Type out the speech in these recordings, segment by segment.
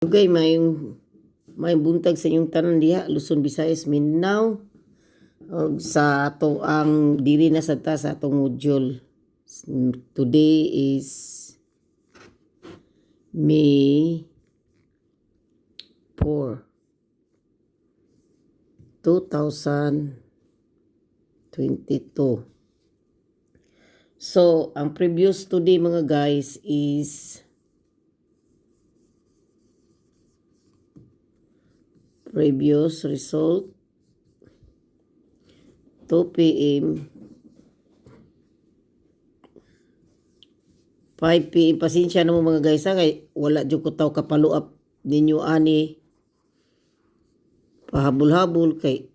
Okay, mayong may buntag sa inyong tanan diha, Luzon, Visayas, Mindanao. Og sa ato ang diri na sad ta sa atong module. Today is May 4, 2022. So, ang previous today, mga guys, is previous result 2 p.m. 5 p.m. Pasensya na mo, mga guys, ha, kay wala jud ko taw ka-follow up ninyo ani pahabol-habol kay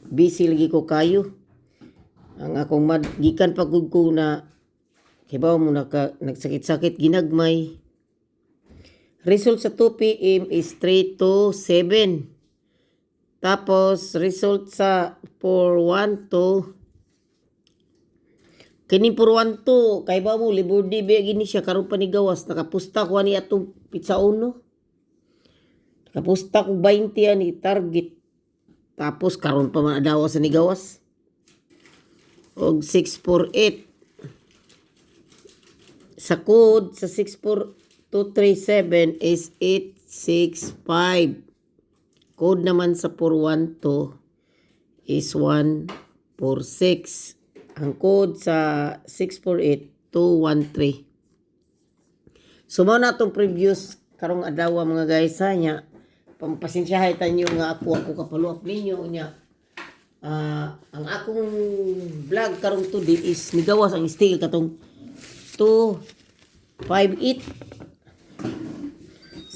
busy lagi ko kayo. Ang akong mad gikan pa gud ko na kibaw mo naka nagsakit-sakit ginagmay. Result sa 2 p.m. is 3 to 7. Tapos result sa 4 1 2, kini 4 1 2 kay ba mo libur di ba gini siya karon pa ni gawas. Nakapusta ko ani atong pizza uno. Nakapusta ko 20 ani target. Tapos karon pa man adawa sa ni gawas. Og 648 sa code sa 64237 is 865. Code naman sa 412 is 146. Ang code sa 648, 213. So mao na atong previous karong adlaw, mga guys, ha. Nya pampasensyahay tanyo nga ako ka-follow up ninyo nya. Ang akong vlog karong today is migawas ang steel katong 258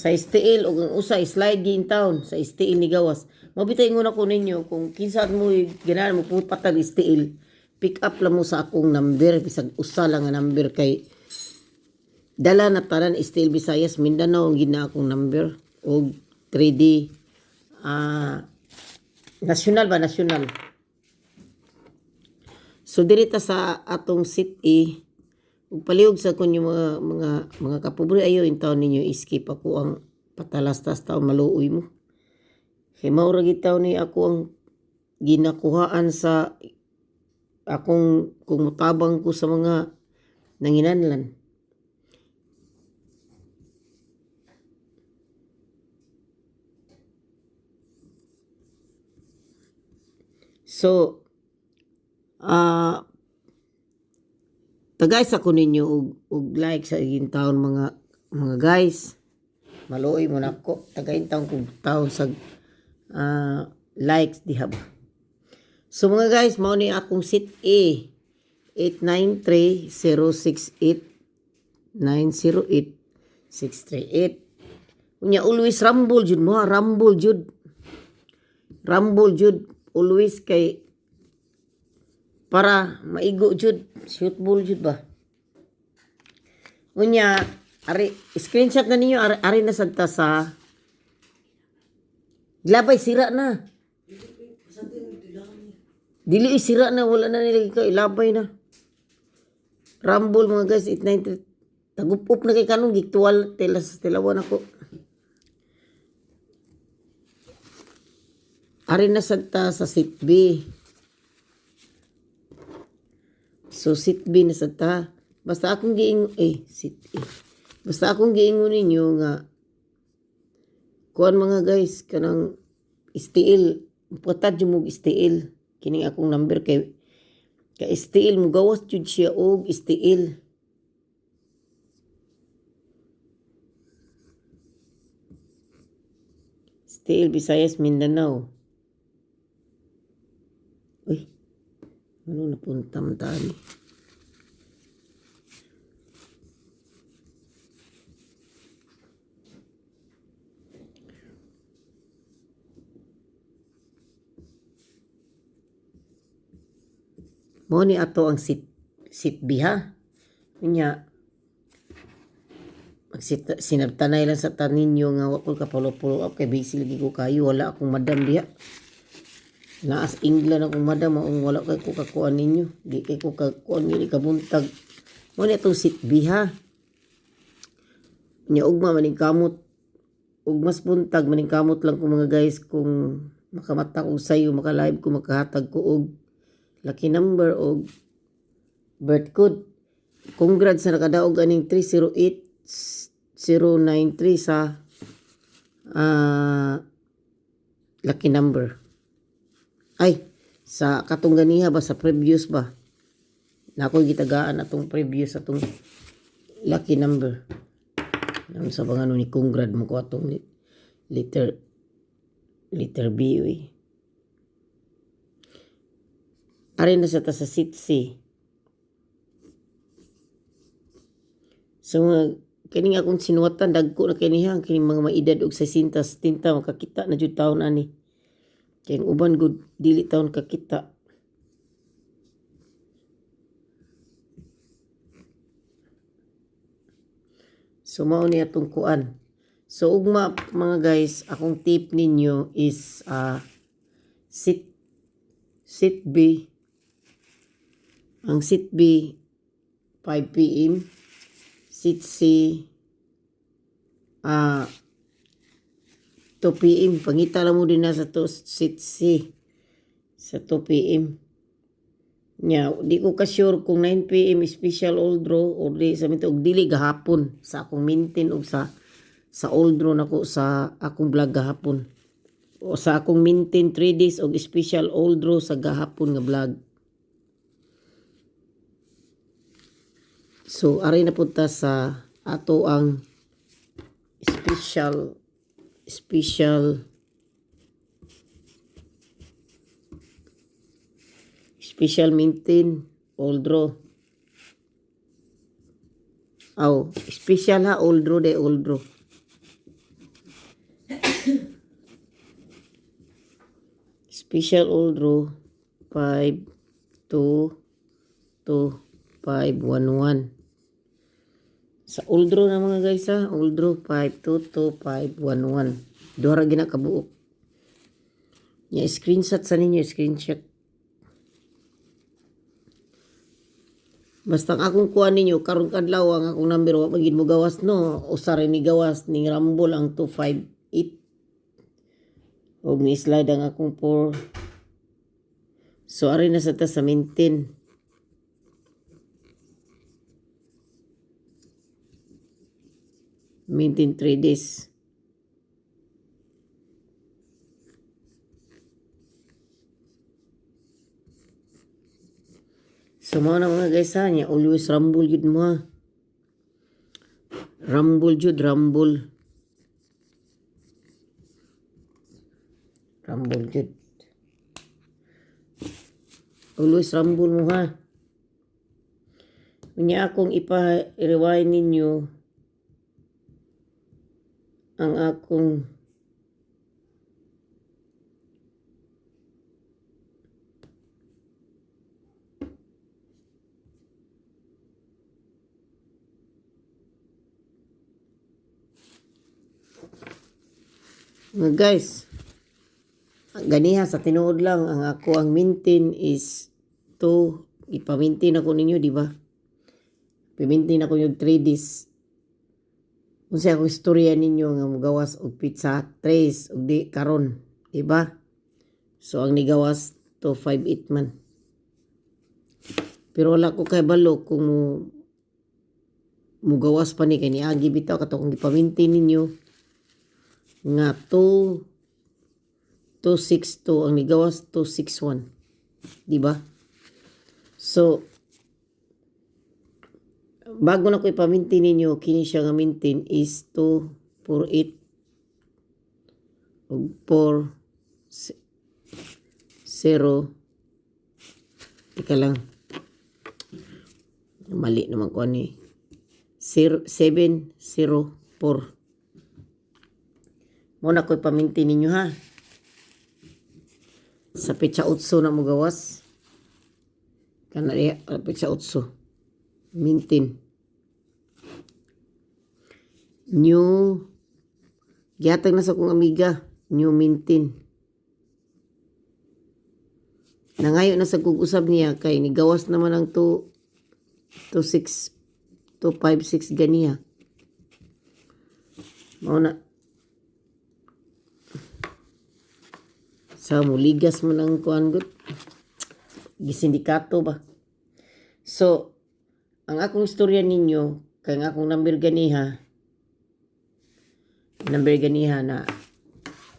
sa STL ug ang usa slide in town sa STL ni gawas. Mao bitay ingon ako ninyo, kung kinsa mo ganahan mo patag STL, pick up lang mo sa akong number, bisag usa lang nga number kay dala na tanan STL Visayas Mindanao ang gina akong number og 3D national ba, national. So diri ta sa atong seat A ug palihog sa kun yung mga kapobre ayo in taon ninyo skip ako ang patalastas taon, maluoy mo. Kay mao ra gid ni ako ang ginakuhaan sa akong kung mutabang ko sa mga nanginanlan. So, tagay sa ko ninyo og like sa iging taon, mga guys. Maluoy mo nako. Tagayin taon kog taon sa likes diha ba. So mga guys, mao ni akong seat A. 893 068 908 638. Unya always rumble jud mo, ha, rumble jud. Rumble jud always kay para maigo jud, shoot ball jud ba. Unya ari screenshot na ninyo ari, ari na sad ta sa Labay sira na. Dili sira na, wala na nila ka ilabay na. Rumble, mga guys, 893. Tagupop na kay kanong giktual tela sa tilawan ako. Ari na sad ta sa seat B. So seat B na sad ta. Basta akong giingon eh seat A. Basta akong giingon ninyo nga kuan, mga guys, kanang STL patad jud mo STL kining akong number kay STL mo gawas jud siya og STL. STL Visayas Mindanao. Uy, ano napunta man tani? Mo ni ato ang seat B, ha. Unya magsita sinabtanay lang sa taninyo nga wa ko ka-follow up kay busy lagi ko kayo, wala akong madam diha. Naas England akong madam, maong wala kay ko kakuan ninyo. Di kay ko kakuan ngini kabuntag. Mo ni atong seat B, ha. Nya ugma maning kamot. Ug mas buntag, maningkamot lang ko, mga guys, kung makamata ko sayo, maka-live ko, makahatag ko og lucky number og birth code. Congrats sa nakadaog aning 308093 sa lucky number. Ay, sa katong ganiha ba, sa previous ba? Na ako'y gitagaan atong previous, atong lucky number. Ano sa bang ano ni congrats mo ko atong letter letter B, uy. Ari na sa ta sa seat C. So mga kining akong sinuwatan, dagko na kini ha, kining mga maedad og 60 70 makakita na jud taon ani. Kay ang uban gud dili taon kakita. So mao ni atong kuan. So ugma, mga guys, akong tip ninyo is seat seat B. Ang seat B, 5 p.m. Seat C, 2 p.m. Pangita lang mo din na sa to, seat C sa 2 p.m. Nya, di ko ka sure kung 9 p.m. special all draw or di sa mito og dili gahapon sa akong maintain og sa all draw nako sa akong vlog gahapon. O sa akong maintain 3 days og special all draw sa gahapon nga vlog. So aray na punta sa ato ang special special special maintain all draw. Aw, special ha, all draw de, all draw. Special all draw, 5 2 2 5 1 1. Sa all draw na, mga guys, ha, all draw, 5 2 2 5 1 1. Duha ra gina kabuok. Ya, screenshot sa ninyo, screenshot. Basta ang akong kuha ninyo karon kadlaw, ang akong number wa magid mo gawas, no. Usa ra ni gawas ning rumble, ang 258. Og ni slide ang akong 4. So ari na sa ta sa maintain. Maintain 3 days. So mao na, mga guys, ha, nya always rumble jud mo ha. Rumble jud, rumble. Rumble jud. Always rumble mo ha. Unya akong ipa-rewind ninyo ang akong mga guys, ganiha sa tinuod lang, ang ako ang maintain is 2. Ipa-maintain ako ninyo, di ba? Pa-maintain ako yung 3 days. Unsa akong istorya ninyo nga mugawas og petsa 3 ug di karon, di ba? So ang nigawas 258 man. Pero wala ko kay balo kung mo mugawas pa ni kay niagi bitaw kato kung gipa-maintain ninyo nga 2 262, ang nigawas 261, di ba? So bago na ko ipa-maintain ninyo kini siya nga maintain is 248 ug 4 0. Teka lang, mali naman ko ani. 0 7 0 4 mo na ko ipa-maintain ninyo ha. Sa petsa 8 na mo gawas kana diha, petsa 8, maintain new, gihatag na sa akong amiga, new maintain. Nangayo na sa kog usab niya kay nigawas naman ang 2 2 6 2 5 6 ganiha. Mao na. Sa muligas mo ng kuan gud. Gisindikato ba. So, ang akong istorya ninyo, kay ang akong number ganiha na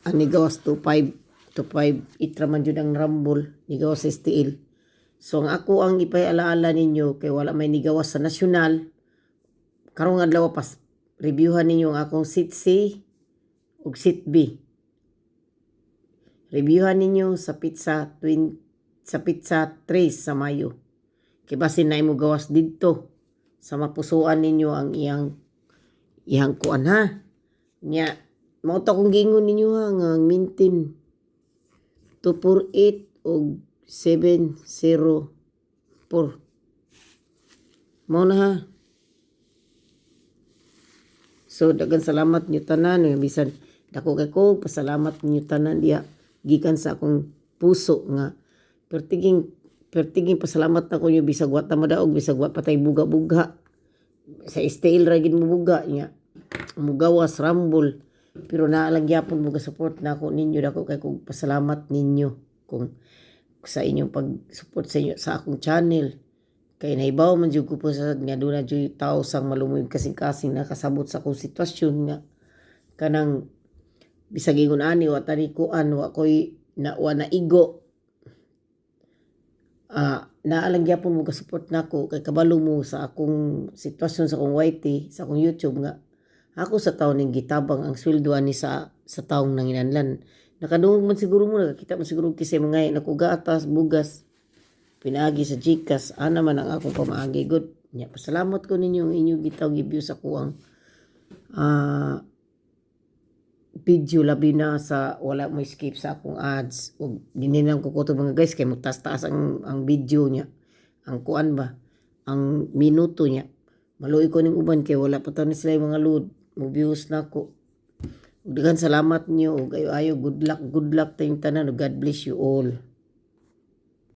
ang nigawas 25 25 itra man jud ang rumble, nigawas sa STL. So ang ako ang ipay-alaala ninyo kay wala may nigawas sa nasyonal karong adlaw, pas reviewhan ninyo ang akong seat C ug seat B. Reviewhan ninyo sa petsa twin, sa petsa 3 sa Mayo. Kay basin na imo gawas didto sa mapusuan ninyo ang iyang iyang kuan ha. Nya mao to akong giingon ninyo ha, nga ang maintain 248 og 704 mao na ha. So daghang salamat niyo tanan, bisan dako kay ko pasalamat ninyo tanan diha gikan sa akong puso nga pertiging pertiging pasalamat na ko niyo bisag wa ta madaog, bisag wa patay buga-buga sa STL ra gid mo buga nya mugawas rumble, pero naa lang gyapon mo support na ako ninyo. Dako kay kog pasalamat ninyo kung sa inyong pag-support sa inyo sa akong channel kay nahibaw man jud ko po sa nga duna jud tao sang malumoy kasing-kasing nakasabot sa akong sitwasyon nga kanang bisag ingon ani wa tani kuan, wa koy na, wa na igo, naa lang gyapon mo support nako kay kabalo mo sa akong sitwasyon sa akong YT, sa akong YouTube, nga ako sa taon ning gitabang ang sweldo ani sa taong nanginanlan. Nakadungog man siguro mo, nakakita man siguro kisay mga nako gatas, bugas pinaagi sa GCash. Ana man ang akong pamaagi gud nya. Pasalamat ko ninyo ang inyong gitaw gi-view sa kuang video, labi na sa wala mo skip sa akong ads ug dinhi lang ko kutob, mga guys, kay motaas-taas ang video niya, ang kuan ba, ang minuto niya. Maluoy ko ning uban kay wala pa taon sila yung mga load mo views nako. Ug daghan salamat niyo ug ayo ayo, good luck, good luck tayong tanan ug God bless you all.